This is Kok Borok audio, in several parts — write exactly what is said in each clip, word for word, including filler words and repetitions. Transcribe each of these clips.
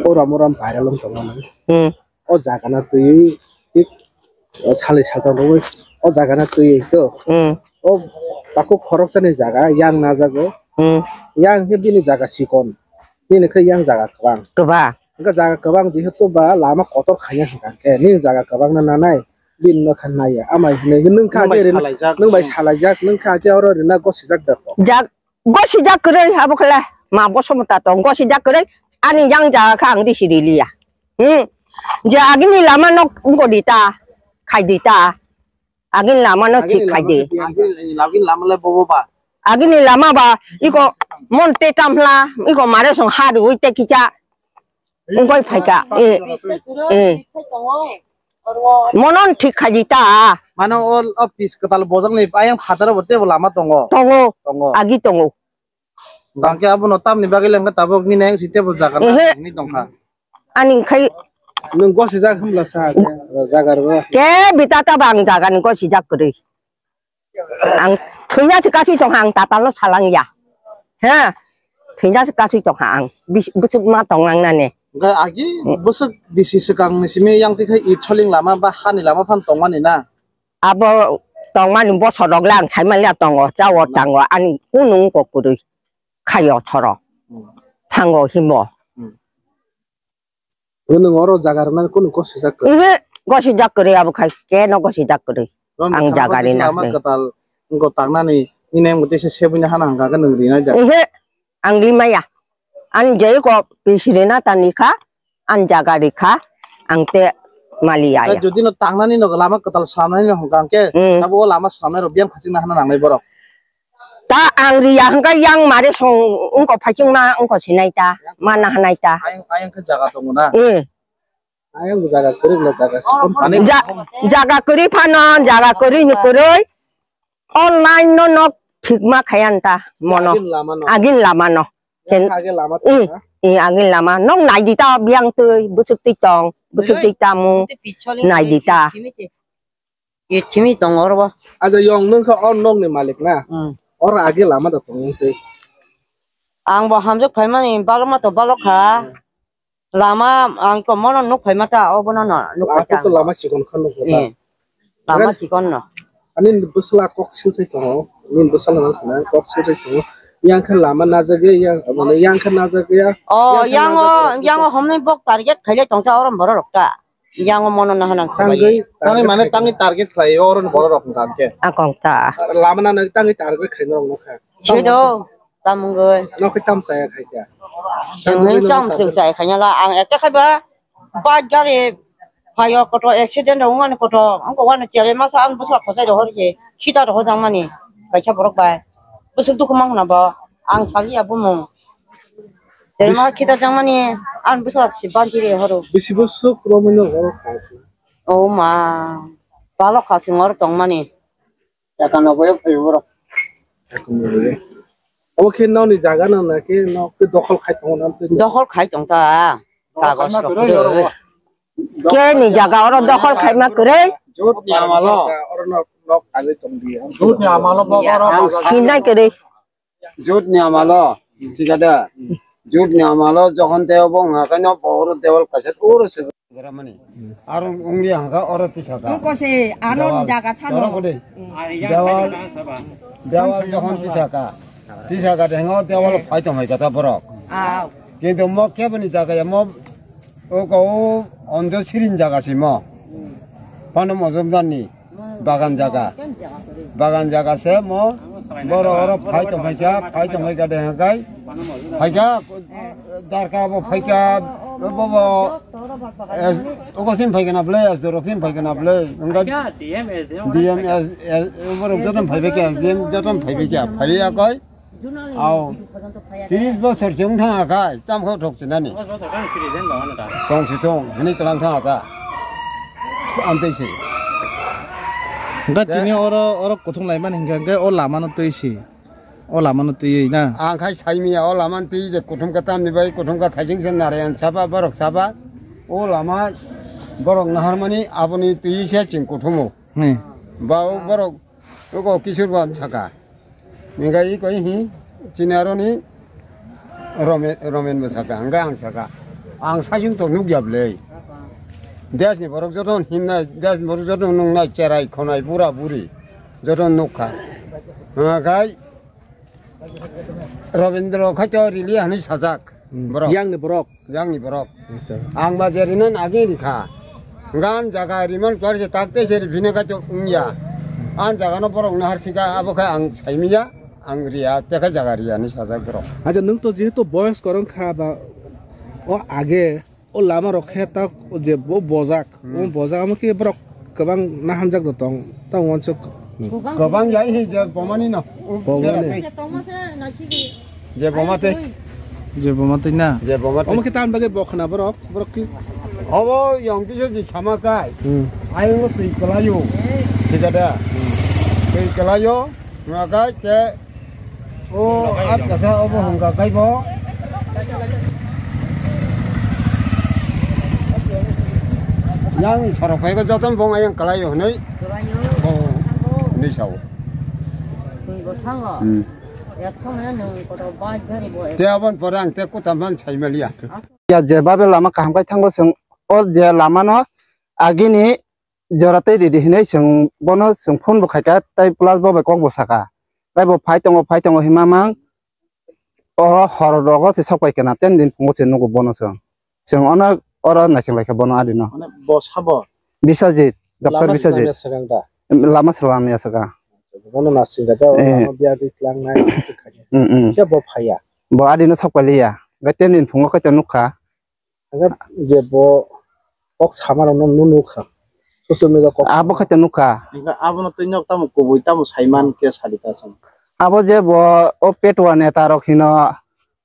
Oram oram viral wng tongmani. Hmm. O jaga na twi, tik, o salai saltham rwui, o jaga na twi to. Hmm. O takhuk khoroksani jaga yang najago. Hmm. Yang khe bini jaga sikon. Bini khe yang jaga kwbang. Kwbang. Hwnkhe jaga kwbang jehetu ba lama kotor khaiya hwnkha khe nini jaga kwbang na nanai bini no kha naiya. Amai hwnwi nwng kha Nwng bai khe rina, salaijak. Nwng bai salaijak, nwng kha khe oro rina gosijak da kok. Jak, gosijak kwrwi abo khle ma boso mota tong gosijak kwrwi ani yang jaga kha ang risi riliya. Hmm. Je agini lama nok godi ta, khai di ta. Agini lama no thik khai di. Agini lama le bobo ba. Agini lama ba iko mon te kamla iko mare song ha rwi te kicha. Ungkoi phaika. Eh. Eh. Monon thik khai di ta. Mano o office kwtal bojak ni ayang phataro bo tebo lama tongo. Tongo. Tongo. Agi tongo. Bangke abono tamni bagwi lengkha tabuk nini ayang si tebo jaga na Ehe. Hini tongkha. Ani khai Nwng gosijak hwnla sa jaga rw. Ke bita ta bang jaga ni gosijak kwrwi. Ang thwina se kasi tongkha ang tatal no salang ya. He. Thwina se kasi tongkha ang. Bis-, bwswk ma tong nang nani. Hwnkhe agi bwswk bisi swkang ni simi yang tikhe i tholing lama ba hani lama phan tongmani na. Abo tongmani bosor rok le ang saimanya tongo, chawo tango, ani kunu wngkok kwrwi khaio soro. Hmm. Thango himo. Hmm. Nwng oro jaga rwna kunu gosijak kwrwi? Ihe, gosijak kwrwi abo khai, keno gosijak kwrwi. Ang jaga rina lama kwtal wngkok tangnani, nini ang tei se sebui hana hwnkha khe nwng rinai da? Ihe, ang rimaya. Ang jei ko pisi rina tani kha, ang jaga rikha, ang te mali aya. Jodi no tangnani no lama kwtal swnamnani no hwnkha khe, Hmm. Abo o lama swnamnai rok biyang phachingna hana nangnai borok. Ta ang riya hwnkha yang mare song wngkok phaichingma wngkok sinai ta, mana hanai ta. Ayang, ayang khe jaga tongo na? Eh. Ayang bo jaga kwrwi na jaga sikon. Mane Ja-, jaga kwrwi phano, jaga kwrwi ni kwrwi. Online no nok thikma khayan ta mono. Agin lama no. Agin lama no. Ken Age lama i, tong na? I agin lama. Nok nai di ta biang twi, bwswk twi tong, bwswk twi tamung. Nai di ta. Ye chimi tong oro bo. Aja yong nung kha or nong ni malik na. Hmm. Or age lama da tong twi. Ang bo hamjak phaimani balok ma to balok kha. Lama ang to mono nuk phaima ta obo no no nuk Lama phaita. To lama sikon kha nuk ta. Eh. Lama Kan- sikon no. Ani bwsla kok sil sai tongo. Ni bwsla nang khna kok sil sai tongo. Yang kha lama najagya yang mane yang kha najagya. Oh, yang kha yang o najagya. Yang o homni bok target khaile tongta orom borok ta. Yang o mono na hanang Tangwi sabai. Tangwi mane tangwi target khlai oro ni borok rok hwnkha khe. Akong ta. Lama na nang tangwi target khai norok nokha. Chido tamungoi. Nokhe tam chaya khai kha. Tangwi tam sing chai khanya la ang ekta khai ba. Ba gari phayo koto accident rok wngmani koto ang ko wano chere masa ang bwsa khosai rohor je sita rohor jang mani kaisa borok bai. Bwswk dukhu mang khna bo ang saliya bumung. Tei ma khita jang mani ang bwsa si banti re horo. Bisi bwswk romwi no oro khai khna. O ma balok kha sing oro tong mani. Ekanoboi phai borok. Ekanoboi. Obo khe nokni jaga no na khe nok khe dokhol khai tongo na twi. Dokhol khai tong ta. Kagoj rok kwrwi. Khe ni jaga oro dokhol khaima kwrwi. Jut ni amalo. Oro nok nok khalwi tong di. Jut ni amalo bo oro. Ang sinai kwrwi. Jut ni amalo. Sigada. Jut ni amalo jokhon tei obo wngkha khe no bo oro dewal kaisa oro se. Gramani. Aro wngya hwnkha oro tisaka. Ang kose ano Dewal. Jaga sano. Oro kode. Dewal. Dewal jokhon tisaka. Tisaka de ngo dewal phai tongmai kata borok. Ah. Kintu mo keboni jaga ya mo o ko o onjo sirin jaga si mo. Pano mojom dani. Bagan jaga. Bagan jaga se mo. Boro oro phai tong phaikha, phai tong phaikha de hakai. Phaikha, darka bo phaikha, bo bo. Ogo sim phaikha na ble, dorok sim phaikha na ble. Engga D M S, borok joton phai phaikha, D M joton phai phaikha. Phai ya koi. Au. Tiris bosor se wng thang akai, tam kho thok sinani. Tong si tong, hini klang thang aka. Amtwi si. Hingke tini oro, oro kuthum laimani hingke, hingke o lama no twi si. O lama no twi na. Ang khai sai miya o lama no twi de kuthum ka tamni bai, kuthum ka thaising se Narayan saba, borok saba. O lama borok naharmani aboni twi se ching kuthumo. Ni. Ba o borok Oko Kishore Bhawan saka. Hingke iko hi, chini aroni Romen, Romen bo saka, hingke ang saka. Ang saichung to nukya bwlwi. Desni borok joto himnai, desni borok joto nungnai, cherai khonai, bura buri joto nukha. Hwnkhai Robindro khaito rili hinwi sajak borok. Yangni borok. Yangni borok. Acha. Ang ba je rinan agi rikha. Gan jaga riman kwarje takte se ribine khaito wngya. An jaga no borok no harsika abo khe ang saimiya. Ang riya, teka jaga riya ni sajak borok. Acha, nwng to jehetu boyos korong kha ba, o age, o lama rok khe ta o je bo bojak, o bojak amo khe borok kwbang nahanjak do tong, ta wansuk. Kwbang ya hi je bomani no. Bomani. Berak je tongma se na chigi. Je bomate. Je bomate na. Je bomate. Omo khe tan bagwi bokhna borok, borok ki. Obo yong kiso je sama kai. Hmm. Ayo twi kalayo. Thik ada. Twi kalayo. Ngakai te o at kasa obo hongka kai bo. Yang sorok pai ko joton bong ayang kalai yo nei. Bo ni sao. Twi bo thango. Hmm. Ya thong ya nung ko to bai gari bo. Te abon porang te kutam man chai malia. Ya je babe lama kaham kai thango seng o je lama no agini jora tei ridi hinwi chwng bono chwng phone bo khaikha tei plus bo bai kok bo sakha. Tei bo phai tongo, phai tongo hinma mang oro hor rogo se sok pai khe na ten din phungo se nugo bono chwng. Chwng ono oro naising laikha bono adino. Mane bo sabo? Biswajit, Doctor Lama Biswajit. Swnamya swkang da? Lama swnamya swkang. Bono naising da, eh, lama biya di klang nai. Mm, mm. Khe bo phaiya? Bo adino sok pai liya. Gai ten din phungo khe to nukha. Hingke je bo kok sama rok no nukha. Social media kok. Abo khaito nukha. Hingke abono twi nok tamo kubui tamo saiman khe sadi ta chwng. Abo je bo o Petwa neta rok hino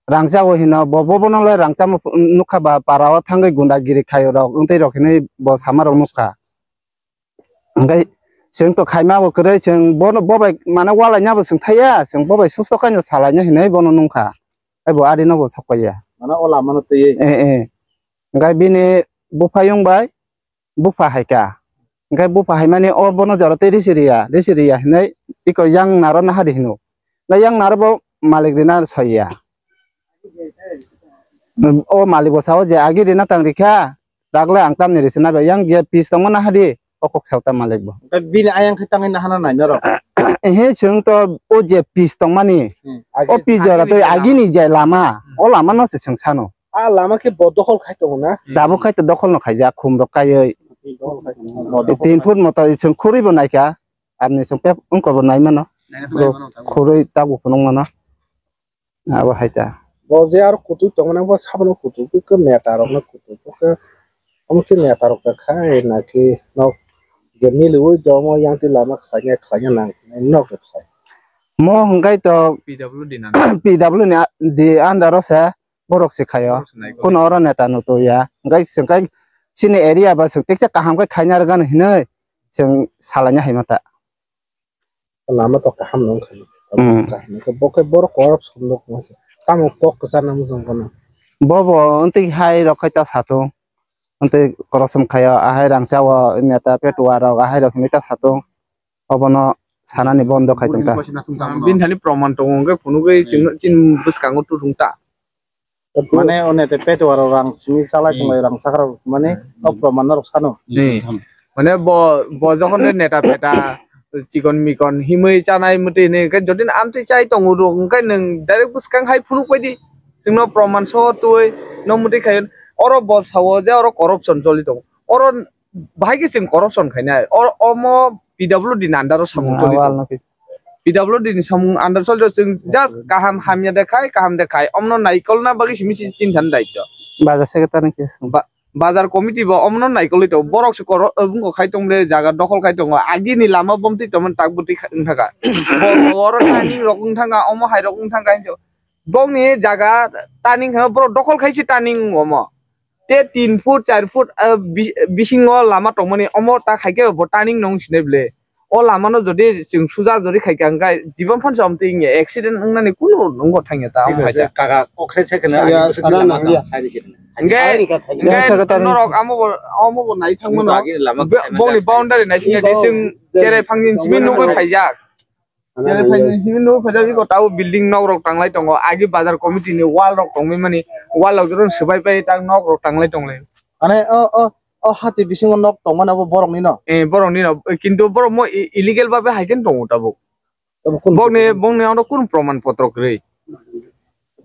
rangchak o hino bo, bo bono le rangchak nukha ba para o thangwi gunda giri khaio rok wngtwi rok hinwi bo sama rok nukha. Hingke chwng to khaima bo kwrwi chwng bono bo bai mane walaina bo chwng thaiya chwng bo bai susto kaino salaina hinwi bono nukha. Tei bo ari no bo sok paiya. Mane o lama no twiwi. Eh, eh. Hingke bini buphayung bai bupha hai kha. Hingke bupha hai mani o bono jora tei risi riya, risi riya hinwi iko yang naro nahadi hino. Hingke yang naro bo malik rina soiya. O malik bo sao je agi rina tang rikha, dagle ang tamni risi nabe yang je pis tongma nahadi. O kok sao ta malik bo. Hingke bini ayang khe tangwi nahana nai norok? Ehe, chwng to o je pis tongmani. Hmm. O pis jora tei agini je lama, o lama no se chwng sano. A lama khe bo dokhol khai tongo na? Dabo khai to dokhol no khaijak, khum rok kaiwi. Dokhol khai tongo. Tin foot moto chwng khurui bo naikha, arni chwng pep wngkor bo nai mano. Khurui tabuk phunuk mano. Abo hai ta. Bo je aro kutui tongmani bo sabono kutui khe neta rokno kutui khe omo khe neta rok kha hai na khe nok je miliui domo yang twi lama khlaina khlaina nang nok khe khai. Mo hwnkhe to P W D ni under o se borok se khaio. Borok se nai. Kuno oro neta no to ya. Hwnkhe chini area ba chwng teksa kaham khe khaina rwgano hinwi chwng salaina hai ma ta. Lama to kaham no wngkha. Hmm. Kaham wngkha. Bo khe borok corruption rok wngkha. Tamo kok kwchar nang wngkha bono. Bo bo wngtwi hai rok khai ta satung. Wngtwi corruption khaio, ahai rangchao neta petuwa rok ahai rok hinwi ta satung. Obono sanani bondo khai tongkha. Bini thani proman tongo hwnkhe phunugwi chwng, chini bwskango tutung ta. Mane one te petuwa rok rang simi chalai tonglai rang sakra rok mane o proman norok sano. Ni. Mane bo, bo jokhon de neta peta chikon mikon himwi chanai mwtwi hinwi hwnkhe jodi no amtwi chai tongo rok hwnkhe nwng direct bwskang hai phunuk bai di. Chwngno proman so twi no mwtwi khai oro bo sao je oro corruption choli tongo. Oro bahai khe chwng corruption khainai. O, omo P W D ni under o samung toli tongo. P W D ni samung under choli tongo. Chwng just kaham hamya de khai, kaham de khai. Omno naikolna bagwi simi sisi chini thani daityo. Bazar secretary ni case. Ba-, bazar committee bo omno naikolwi tongo. Borok se koro-, bungko khai tong le, jaga dokhol khai tongo. Agini lama bomtwi tongmani tak bwtwi kha-, wng thaka. Bo, bo oro turning rok wng thangkha, omo hai rok wng thangkha hinjo. Bongni jaga turning khe borok dokhol khai se turning omo. Te tin foot, char foot, ah, bi-, bisingo lama tongmani, omo ta khaikhe bo turning nong sinai ble. O lama no jodi chwng suja jodi khaikha hwnkhe jibon phansa omtwi wngya, accident wngnani kunu nungbo thangya ta, omo hai ta. Kaka, okhre se kheno, ya, ani sana lama nang ya. Side kheno. Hwnkhe, hwnkhe norok amo bo, omo bo nai thang mano. Boni boundary nai sinai di chwng cherai phangni simi nugwi phaijak. Chele phaini simi no phaida iko tabo building nok rok tanglai tongo. Agi bazar committee ni wall rok tongwi mani wall rok jora swbai pai tak nok rok tanglai tonglai. Mane o, o, o hati bisingo nok tongmani abo borok ni no? Eh, borok ni no. Kintu borok mo i-, illegal babe hai khe tongo tabuk. Tamo kun Bokni, bokni ano kun proman potro kwrwi.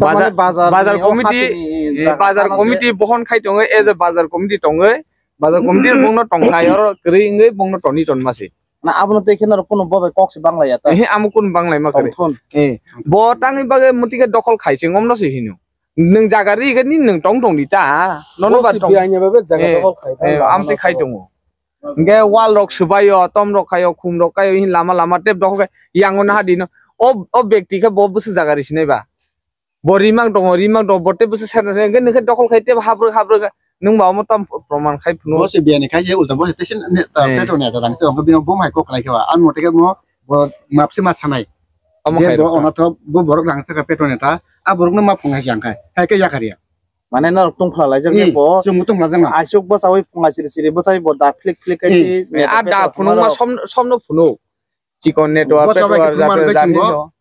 Tamani bazar, bazar bazar ni o committee, hati ni eh, jaga bazar tamo se. Committee bohon khai tongo, as a bazar committee tongwi. Bazar committee bongno tongkhai, oro kwrwi wngwi bongno toni tonma se. Na abono tei kheno rok kuno bo bai kok se banglai ya ta. Eh, amo kun banglai ma kwrwi. Tongthon. Eh, bo tangwi bagwi muti khe dokhol khai se ngomno se hino. Nwng jaga ri khe ni nwng tong tong di ta. Nono Bo ba si tong. Biaini babe jaga Eh, dokhol khai ta eh, lama am se no khai to. Tongo. Hingke wall rok swbaio, tom rok khaio, khum rok khaio, hin lama lama tep dokhol khai yango naha dino. O, o bekti khe bo bwswk jaga ri sinai ba. Bo rimang tongo, rimang tongo, bo tei bwswk serna se, hingke nokhe dokhol khai tei habrwk, habrwk, nwng ba omo tam proman khai phunuk. Bo se biyani khai je ulta bo se tei se ne, ta, Eh. Peto neta rang se, omo bini bom hai kok khlai khe ba. Ani mote khe mo, bo map se ma sanai. Omo Je khai bo rok. Ono tho bo borok rang se kha peto neta, a borok no ma phung hai jang khai, hai khe yakar ya. Mane norok tong phala lai jak Eh, je bo. Chwng bo tong phala jak na. Asuk bo chawi phung hai siri siri bo chawi bo da flik flik khai Eh. Ti, A da phunuk ma som, som no phunuk. Chikon network, Bo chabai peto khe ar phunuk ma jate rok jani bai no.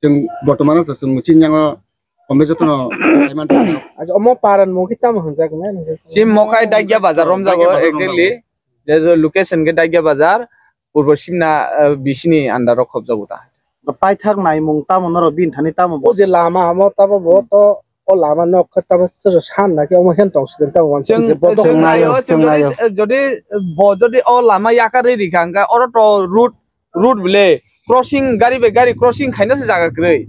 Chwng bortomano to chwng muchung yango kombe jotono kaiman tangno. Acha, omo paran mo kita mo hanjak na, nang Sim mokai Dagya bazar romjago, Dagya bazar exactly. Romjago. Je, je location ke Dagya bazar, purbo simna, eh, bisini andaro khobjago ta. Paithak naimung tamo norok bini thani tamo O bo. Je lama amo tamo bo to, o lama nok khe tamo chwng san na khe omo khe tong sidin tamo wan Chwng, sidin bo chwng to. Nayo, Chwng chwng nayo. Jodi, eh, jodi, eh, bo jodi o lama yakarwi rikha hwnkhe oro to route road bile crossing, gari bai gari crossing khaina se jaga kwrwi.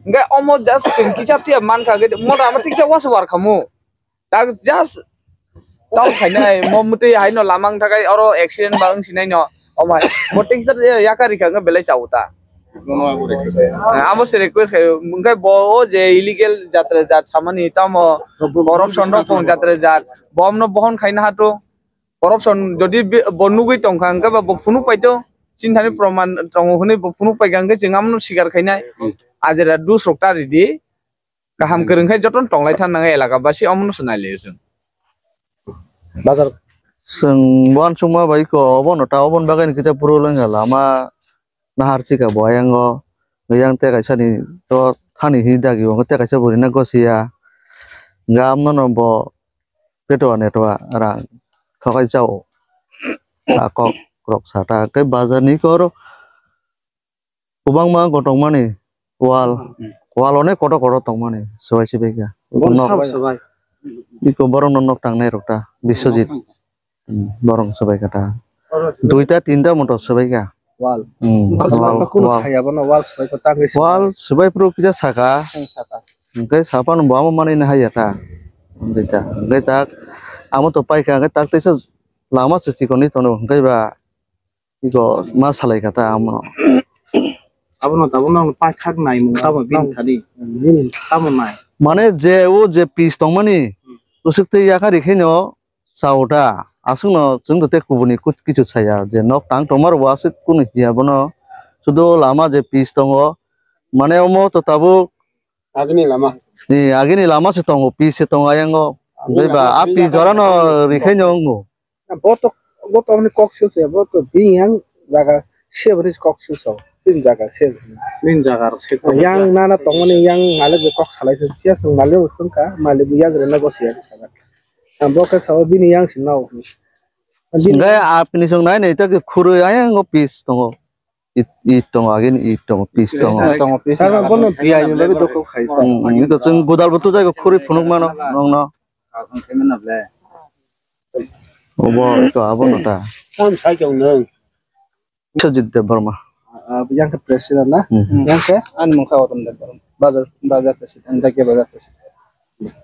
Hingke omo just chwng kisa phiya mankha hingke moda ama tiksa wasa war khamu. Tak just tong khainai mo mwtwi haino lama wngthakai oro accident ba wngsinai no. Omo hai mo tiksa yakari kha hingke belai chao ta. Amo se request khai hingke bo o je illegal jatra jat samani tamo corruption rok tong jatra jat bomno bohon khaina hato. Corruption jodi bi-, bo nugwi tongkha, hwnkhe ba bo phunuk paito, chini thani proman tongo hwnwi bo phunuk paikha, hwnkhe chwng amno sikar khainai. Ajera dus rok ta ridi, kaham kwrwng khai jotono tonglai thang nangnai elaka basi, omono se nai laio chwng. Bazar. Chwng uansukma bai khe obono ta, oboni bagwi kisa problem kha lama, nahar chika bo ayang o, ayang tei kaisa ni to thani hi dagi o, tei kaisa bwrwi no gosi ya. Hwnkhe amno no bo peto neto rang thokai chao. A kok rok sata khe bazar ni koro kwbangma kotok mani wal, wal onek kotor kotor tong mani swbai swbai kha. Nok swbai. Iko borok no nok tangnai rok ta Biswajit. Hmm, borok swbai kha ta. Duita tinta motor swbai kha. Wal. Hmm, wal, wal, wal. Saya bono wal swbai kha ta. Wal swbai phuru kisa saka. Saka. Hwnkhe sapan bo amo manwi no haya ta. Hwnkhe ta, hwnkhe tak amo to paikha, hwnkhe tak teisa lama se chikon ni tono, hwnkhe ba iko ma salai kha ta amo. Abono tabuk nang paithak naimung tamo bini thani. Bini tamo nai. Mane je o je pis tongmani, hmm, usuk tei yakari khe no, chao ta, aswkno chwng tei kubuni kut-, kichu saya je nok tang tongma rok bo aswk kunu hiya bono, sudu lama je pis tongo, mane omo to tabuk agini lama. Ni agini lama se tongo, pis se tongo ayango. Agini lama ba a pis jora no rikhai no wngo. Bo to, bo to amni kok sil se, bo to bini yang jaga se bini kok sil so, bini jaga se. Bini jaga rok se. Yang nana tongmani yang malik be kok salai se, ya sung malik usung ka, malik bu yang rena go se yang saga. Ang bo khe sao bini yang sino. Ngai apni sung nai nai ta khurui ayang office tongo. It, it tongo, agini it tongo, pis tongo. Tongo, pis. Tamo bono biyai ni bagwi dokho khai. Hmm, hmm, ito chwng godal bo tujai khurui phunuk mano, nongno. Obo ito abono ta. Tam sai tong nang. Biswajit Debbarma. Ah, yang ke president na? Hmm. Yang ke? Ani mungkha Autumn Debbarma. Bazar, bazar president, Dagya bazar president.